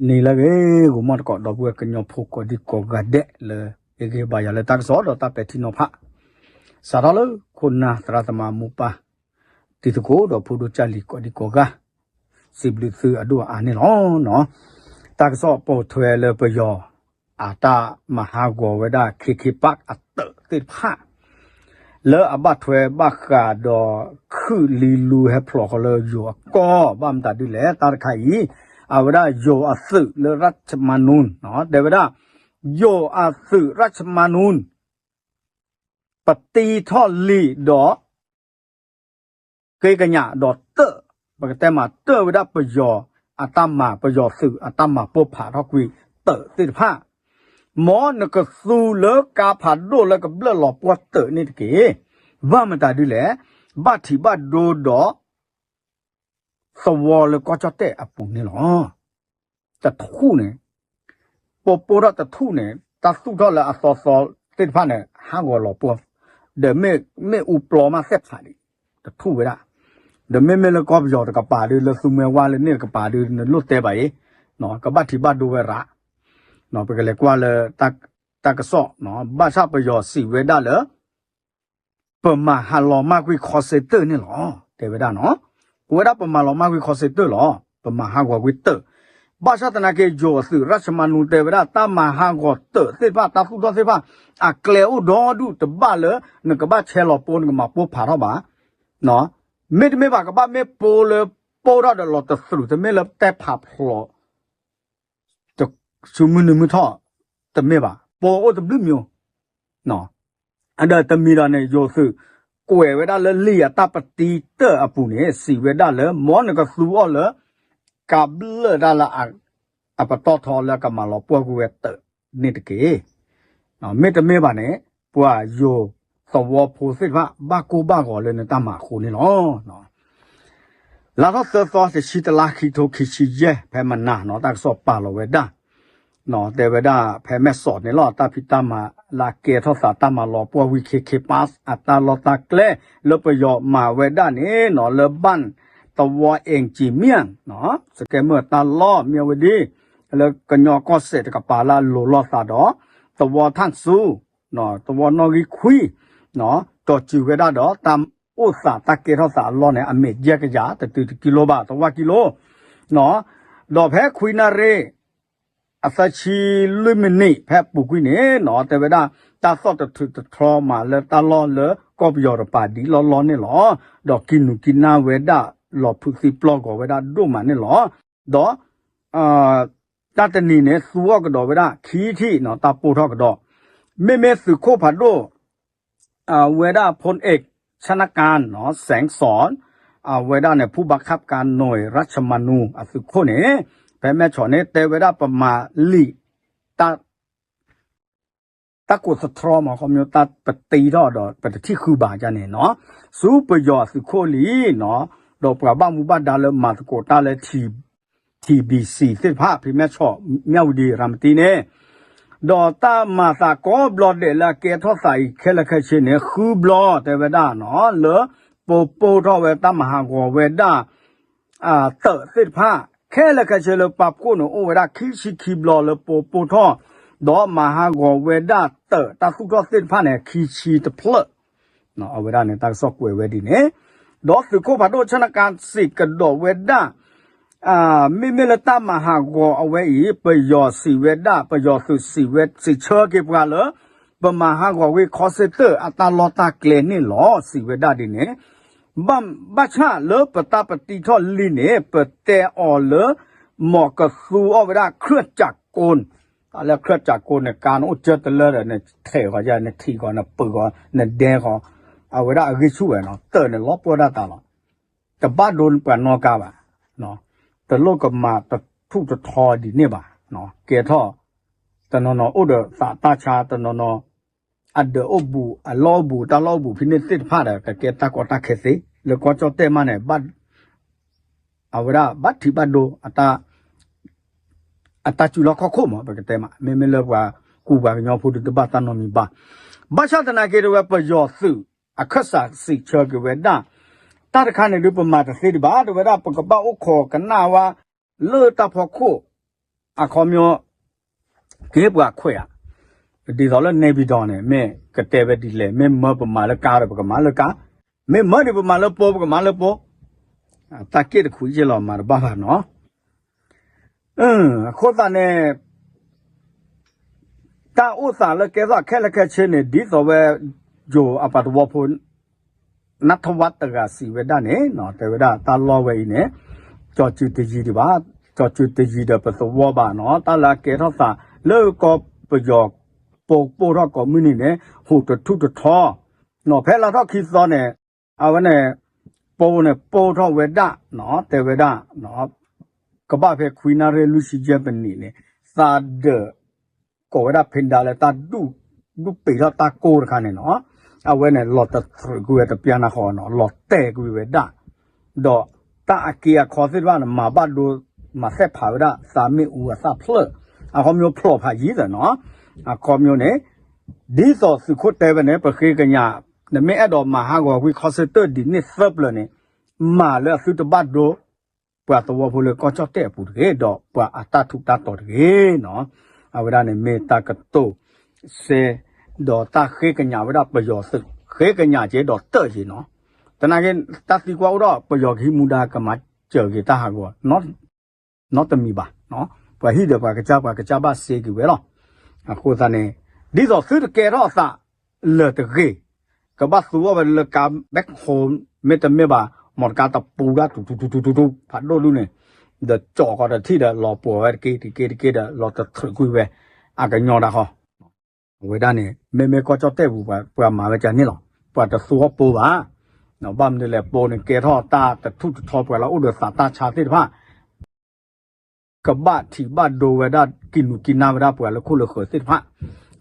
နံၤလၢအဂ့ၤ ဂီၤမီၢ်တကိး ဒီပုၢ်ဝဲၢ်ကညီဖိကိးဒံကိးဂၤဒဲး လၢအဂ့ၤဘၣ်ယၤလၢတၢ်ကစီၣ်ဒီးတၢ်ပဲာ်ထံနီၤဖး, စးထီၣ်လၢခိၣ်နၢ်သရၣ်သမါမိၢ်ပၢ် တံၤသကိးဒီးဖိဒိၣ်ကၢ်လံၤကိးဒံကိးဂၤ စံးဘျုးသုအဒိၣ်အအါန့ၣ်လီၤ. တၢ်ကစီၣ်ပိာ်ထွဲလၢပယီၤ အတၢ်မၤဟးဂီၤဝဲဒၣ် ခ့ခ့ပၣ်အသုးသ့ၣ်တဖၣ် လၢအဘၣ်ထွဲဘၣ်ဃးဒီး ခုၣ်လံလူဟဲဖျိးဃီလၢယိၤအကီၢ် ဘၣ်မတၤဒ်လဲၣ် တၢ်တခါအံၤ အဝဲဒၣ်ယိၤအသုးလၢရၣ်ၡမၤနူၣ် တဲဝဲဒၣ် ယိၤအသုးရၣ်ၡမၤနူၣ် ပတံထီၣ်လံာ်ဒီး က့ကညးဒီးတၢၣ် ပကတဲမးတၢၣ်ဝဲဒၣ်ပယီၤအတၢ်မၤ ပယီၤသုးအတၢ်မၤပိၢ်ဖးထီၣ်ကွံာ်သုးသ့ၣ်တဖၣ်, မ်နကသူလၢကါဖးဒိၣ်လၢကဘျၢၣ်လီၤပှီၢ်သုးန့ၣ်တက့ၢ်. ဘၣ်မတၤဒ်လဲၣ်, ဘၣ်ထံးဘၣ်ဒိဒီး သဝီလၢကီၢ်ကၠီၣ်တဲၣ်အပူၤန့ၣ်လီၤ. တထူၣ်န့ၣ် ပပိၢ်ထီၣ်တထူၣ်န့ၣ် တၢ်သူၣ်ထီၣ်လၢအသီသီသ့ၣ်တဖၣ်န့ၣ် ဟးဂီၤလီၤပှီၢ်, ဒီးမ့ၣ်အူပျီမးသ့ၣ်ဖးဒံး တထူၣ်ဝဲဒၣ်, ဒီးမ့မ့ၢ်လၢကီၢ်ပယီၤတကပၤဒု လၢသူမွဲဝါလၢန့ၣ်တကပၤဒု နလိၣ်တဲဘၣ်အံၤ, ကဘၣ်ထံးဘၣ်ဒိဝဲရး, ပကလဲၤကွၢ်လၢ တၢ်ကစီၣ်, ဘၣ်ဆၣ်ပယီၤစံးဝဲဒၣ်လၢ ပမၤဟးလီၤမၢ်ကွံာ်ခီစ့တၢၣ်န့ၣ်လီၤ တဲဝဲဒၣ်နီၤ, ပဝဲဒၣ်ပမၤလီၤမၢ်ကွံာ်ခီစ့တၢၣ်လီၤ, ပမၤဟးဂီၤကွံာ်တၢၣ်, ဘၣ်ဆၣ်သနာ်က့ ယိၤအသုးရၣ်ၡမၤနူၣ်တဲဝဲဒၣ် တၢ်မၤဟးဂီၤတၢၣ်သ့ၣ်တဖၣ် တၢ်သူၣ်ထီၣ်သ့ၣ်တဖၣ် အကျဲအိၣ်ဒီဒူၣ် တဘၣ်လၢ နကဘၣ်ဆဲးလီၤပှီၢ် နကမၤပိၢ်ဖးထီၣ်ဘၣ်, မ့တမ့ၢ်ဘၣ် ကဘၣ်မ့ၢ်ပှီၢ်လၢ ပှီၢ်ထီၣ်ဒီးလီၤတသရူး တမ့ၢ်လၢတဲဖးဖျိး ဆူမုၢ်နံၤမုၢ်ထီၣ် တမ့ၢ်ဘၣ်, ပှီၢ်အိၣ်တဘျုးမံၤ, ဒီးတမံၤဒီးန့ၣ် ယိၤသုး ကွဲးဝဲဒၣ်လၢလံာ်အတၢ်ပတံတၢၣ်အပူၤန့ၣ် စံးဝဲဒၣ်လၢ မ်နကသူအီၤလၢ ကးဘျၢၣ်တၢ်လၢ အပတီၢ်ထီလၢကမၤလီၤပှီၢ်ကွံာ်ဝဲတၢၣ်န့ၣ်တက့ၢ်. မ့တမ့ၢ်ဘၣ်န့ၣ် ပှၤယိၤသဝီဖိသ့ၣ်တဖၣ် ဘၣ်ကိၢ်ဘၣ်ဂီၤလၢနတၢ်မၤအဃိန့ၣ်လီၤ. လါထီၣ်သၢသီ တဆံတလါ ခံထိခံဆံယဲၢ် ဖဲမနၤနီၤ တၢ်ကစီၣ်ပာ်လီၤဝဲဒၣ် တဲဝဲဒၣ် ဖဲမဲၢ်စီးန့ၣ်လီၤ တၢ်ဖံးတၢ်မၤလၢအကဲထီၣ်သး တၢ်မၤလီၤပှီၢ်ဝံၤ ခ့ခ့ပၣ် အတၢ်လီၢ်တၢ်ကျဲ လၢပယီၤမၤဝဲဒၣ်န့ၣ်နီၤ လၢဘၣ်သဝီ အ့ၣ်ကၠံမၠၣ် စကဲမုၢ်အတၢ်လီၢ်မ့ၢ်ဝဲဒ် လၢကညီကီၢ်စဲၣ်တကပၤလၢအလိၤလိာ်သးဒီး သဝီထၣ်စူ သဝီနီၣ်ဂံၢ်ခွံ တီၤစူၤဝဲဒၣ်ဒီး တၢ်အိၣ်သးတၢ်ကဲထီၣ်သးအလီၢ်န့ၣ် အမဲာ်ယဲၢ်ကယၤ တတုၤတကံလိဘၣ် တဝၣ်ကံလိ ဒီးဖဲခွံနၣ်ရံၣ် အသၢဆံလွံၢ်မံးနံး ဖဲအပူၤကွံာ်န့ၣ်နီၤ တဲဝဲဒၣ် တၢ်သီၣ်တထုးတထြီမးလၢတၢ်လီၢ်လၢကီၢ်ပယီၤတပၤဒ်လီၢ်လီၢ်န့ၣ်လီၤ. ဒီးကံၢ်နူးကံၢ်နၢ်ဝဲဒၣ် လီၤဖုးသံပျီၢ်ဂီၤဝဲဒၣ်ဒိၣ်မးန့ၣ်လီၤ. ဒီး တၢ်တနံၤန့ၣ် သူအီၣ်ကဒီးဝဲဒၣ်ခံထံၣ်နီၤ တၢ်ပိၢ်ထီၣ်ကဒီး မ့မ့ၢ်သုးခိၣ်ဖးဒိၣ် အဝဲဒၣ် ဖိအ့း ဆၣ်နၢ်ကၣ်နီၤ စဲးစီၣ် အဝဲဒၣ်န့ၣ် ဖူဘၣ်ခၣ်ကၣ်နိၣ် ရၣ်ၡမၤနူၣ် အသုးခိၣ်န့ၣ် ဖဲမဲၢ်ဆီးန့ၣ် တဲဝဲဒၣ်ပမၤလံာ် တၢ် တၢ်ကိးသထြီမး ခီဖျိတၢ်ပတံထီၣ်ဒီး ပတထံၣ်ဃုဘၣ်န့ၣ်နီၤ ဆူပယီၤအသုးခိၣ်လံနီၤ ဒီးပှၤဘၣ်မူဘၣ်ဒါလၢမၤသကိးတၢ်လၢ ထံ ထံၣ်ဘံၣ်စံၣ် သ့ၣ်တဖၣ် ဖံးမဲၢ်ဆီး မၠၣ်ဝတံၤ ရၤမတံန့ၣ် ဒီးတၢ်မၤသးကိးဘျီဒဲးလၢအကဲထီၣ်သးအံၤ ခဲလၢာ်ခဲဆ့န့ၣ် ဃုဘျီတဲဝဲဒၣ်နီၤ လၢပပိၢ်ထီၣ်ဝဲတၢ်မၤဟးဂီၤဝဲဒၣ် တၢးသ့ၣ်တဖၣ် ခဲလၢာ်ခဲဆ့လၢပာ်ဖှိၣ်န့ၣ် အိၣ်ဝဲဒၣ်ခံဆံခံဘျီလၢပပိၢ်ထီၣ် ဒီးမၤဟးဂီၤဝဲဒၣ်တၢး တၢ်သူၣ်ထီၣ်သ့ၣ်တဖၣ်န့ၣ် ခံဆံတဖျၢၣ် အဝဲဒၣ်န့ၣ် တၢ်ကစီၣ်ကွဲးဝဲဒ်န့ၣ် ဒီးသုးခိၣ်ဖးဒိၣ်ဆၣ်နၢ်ကၣ်စံးကဒီးဝဲဒၣ် မ့မ့ၢ်လၢတၢ်မၤဟးဂီၤအဝဲအံၤ ပယီၤစံးဝဲဒၣ် ပယီၤသုးစံးဝဲ စံးဆၢက့ၤပှၤလၢ ပမၤဟးဂီၤဝံၤခီစ့တၢးအတၢ်လီၢ်တၢ်ကျဲန့ၣ်လီၤ စံးဝဲဒၣ်ဒ်န့ၣ် ဘၣ်ဆၣ်လၢပတၢ်ပတံထီၣ်လံန့ၣ် ပတဲအီၤလၢ မ်ကသူအီၤဝဲဒၣ် เครื่องจักรกล တၢ်လၢ เครื่องจักรกล န့ၣ် ကါနအိၣ်ကၢတလၢဒီး နထဲးဃီ နထံၣ်ဃီ နပုာ်ဃီ နဒဲဃီ အဝဲဒၣ်အဂံၢ်ဆူၣ်ဝဲနီၤ တၢးန့ၣ်လီၤပှီၢ်ဒၣ်တၢ်လီၤ တဘၣ်ဒိပှၤနီၢ်ကါဘၣ် တလိၣ်ကမၤတထူၣ်တထီဒ်န့ၣ်ဘၣ် ကဲထီၣ် တနီၤနီၤအိၣ်ဒီးသးတၢ်ဆါ တနီၤနီၤ အဒၢးအိၣ်ဘူး အလီၢ်အိၣ်ဘူး တၢ်လီၢ်အိၣ်ဘူးဖဲန့ၣ်သ့ၣ်တဖၣ်ဒီး ကကဲတၢ်ကီတၢ်ခဲသ့ လၢကီၢ်ကၠီၣ်တဲၣ်မးန့ၣ် ဘၣ် အဝဲဒၣ်ဘၣ်ထံးဘၣ်ဒိ အတၢ်စုလီၢ်ခီၣ်ခိၣ်မး ပကတဲမး မ့မ့ၢ်လၢပှၤကူပှၤကညီဖိဒုးတဘၣ်တၢ်နီတမံၤဘၣ် ဘၣ်ဆၣ်သနာ်က့ တဲဝဲပယီၤသုး အခၢၣ်စးစံးဆၢက့ၤဝဲဒၣ် တၢ်တခါန့ၣ်ဒုးပမၤတသ့ဒံးဘၣ် တဲဝဲဒၣ် ပကဘၣ်အိၣ်ခိးကနၣ်ဝဲ လၢတၢ်ဖီခိၣ် အခီပညီ ကဟ့ၣ်ပှၤခွဲးဧါ. ဒ်သိးလၢ နေပြည်တော် န့ၣ် မ့ၢ်ကတဲဝဲဒ်လဲၣ်, မ့ၢ်မၢပမၤလၢကါဒီး ပကမၤလၢကါ, မ့ၢ်မၢန့ၣ်ပမၤလၢပိ, ပကမၤလၢပိ, တၢ်က့ၣ်တခူးယ့ၢ်လီၤမၤတဘၣ်ဘၣ်နီၤ. အဃိသတးန့ၣ် တၢ်အိၣ်သးလၢကဲထီၣ်ခဲလၢာ်ခဲဆ့န့ၣ် ဒ်သိးဝဲ ယိၤအပှၤသဝီဖိ နါထဝါတဂၤစံးဝဲဒၣ်န့ၣ် တဲဝဲဒၣ်တၢ်လီၢ်ဝဲအံၤန့ၣ် ကၠီၤစူၤတယံၤဒံးဘၣ်, ကၠီၤစူၤတယံၤဒီးပသဝီဘၣ်နီၤ, တၢ်လၢအကဲထီၣ်သးလၢကီၢ်ပယီၤ ပိာ်ပိၢ်ထီၣ်ကိးမုၢ်နံၤန့ၣ် ဟူးတထူၣ်တထီ, နီၤ ဖဲလါထီၣ်ခံသီန့ၣ် အဝဲန့ၣ် ပိာ်န့ၣ်ပိာ်ထီၣ်ဝဲဒၣ်နီၤ, တဲဝဲဒၣ် ကဘၣ်ဖဲခွံနၣ်ရံၣ်လွံၢ်ဆံယဲၢ်မံးနံးန့ၣ် သးဒၢး ကိးဝဲဒၣ်ဖဲဒၣ်လၢတၢ်ဒူၣ် ဒူၣ်ပ့ၤထီၣ်တၢ်ကိၢ်တခါန့ၣ်နီၤ, အဝဲန့ၣ်လီၤတသြုးကွံာ်ဝဲတပျၢ်နၢ်ဃီနီၤ, လီၤတဲာ်ကွံာ်ဝဲဒၣ်, ဒီးတၢ်အက့အခီသ့ၣ်တဖၣ်န့ၣ် မၤဘၣ်ဒိ မၤသ့ၣ်ဖးဝဲဒၣ် သးမ့ၣ်အူအသၣ်ဖျၢၣ်, အခီပညီဖျိးဖးယံၤသးနီၤ, အခီပညီန့ၣ် ဒ်သိးသုးခိၣ်တဲဝဲန့ၣ် ပဃ့ကညး နမ့ၢ်အဲၣ်ဒိးမၤဟးဂီၤကွံာ်ခီဆၢတၢၢ်ဒ်န့ၣ်သၢပျၢၤန့ၣ် မၤလၢအသုတဘၣ်ဒိ ပှၤသဝီဖိလၢကီၢ်ကၠီၣ်တဲၣ်အပူၤတဂ့ၤ, ဒီးပှၤအတၢ်ထူးတၢ်တီၤတဂ့ၤနီၤ. အဝဲဒၣ်န့ၣ်မ့ၢ်တၢ်ကတိၤစဲ ဒီးတၢ်ဃ့ကညးဝဲဒၣ်ပယီၤသုး ဃ့ကညးက့ၤဒီးတၢၢ်က့ၤနီၤ. သနာ်က့ တၢ်သံကွၢ်အိၣ်ဒီး ပယီၤကဟံးမူဒါကမၤစၢၤက့ၤတၢ်ဟးဂီၤ နီတမံၤဘၣ်. ပှၤဟံၣ်ဒီးပှၤကစၢ် ပှၤကစၢ်ဘၣ်စ့က့ၤဝဲလီၤ. အဃိသတးန့ၣ် ဒ်သိးသုတကဲထီၣ်အသးလၢာ်တဂ့ၤ, ကဘၣ်သူအီၤဝဲလၢကါ ဘဲၣ်ခိ မ့တမ့ၢ်ဘၣ် မီတကါတပူၤဒၣ် ထူထူထူထူထူထူ ဖးဒိၣ်ဒူၣ်န့ၣ်, ဒီးကၠီၣ်ကီးတထံၣ်ဒီး လီၤပှီၢ်ဝဲတက့ၢ်တက့ၢ်တက့ၢ်ဒီး လီၤတသြုးကွံာ်ဝဲ အကညီတၢ်ဃီ အဝဲဒၣ်န့ၣ် မ့မ့ၢ်ကီၢ်ကၠီၣ်တဲၣ်ပူၤ ပှၤမၤဝဲကန့ၣ်လီၤ. ပှၤတသူအီၤပိဘၣ်. ဘၣ်မနုၤလဲၣ် ပိန့ၣ်ကဲထီၣ်တၢ်တထူၣ်တထီ ပှၤလၢအိၣ်ဒီးသးတၢ်ဆါသ့ၣ်တဖၣ် ကဘၣ်ထံးဘၣ်ဒိဝဲဒၣ် ကံၢ်နူၤကံၢ်နၢ်ဝဲဒၣ်ပှၤလၢခိၣ်လၢဃၢၤသ့ၣ်တဖၣ်.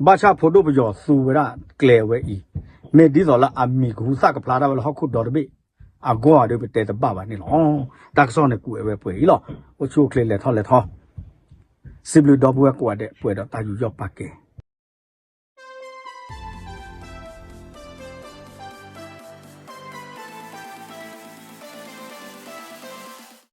ဘၣ်ဆၣ်ဖိဒိၣ်ပယီၤသူဝဲဒၣ်ကျဲဝဲအံၤ မ့ၢ်ဒ်သိးလၢအမံၤကဟူသၣ်ကဖျါတၢ်ဝဲလၢဟီၣ်ခိၣ်ဒီတဘ့ၣ် အဂီၢ်ဒီးပတဲတဘၣ်ဘၣ်န့ၣ်လီၤ. တၢ်ကစီၣ်န့ၣ်ကွဲးဝဲပှဲၤအံၤလီၤ. အိၣ်ဆူၣ်အိၣ်ချ့လဲၤထီၣ်လဲၤထီ စံးဘျုးဒီပုၢ်ဝဲၢ်ကိးဂၤဒဲး ပှဲၤဒီးတၢ်ယူးယီၣ်ပာ်ကဲ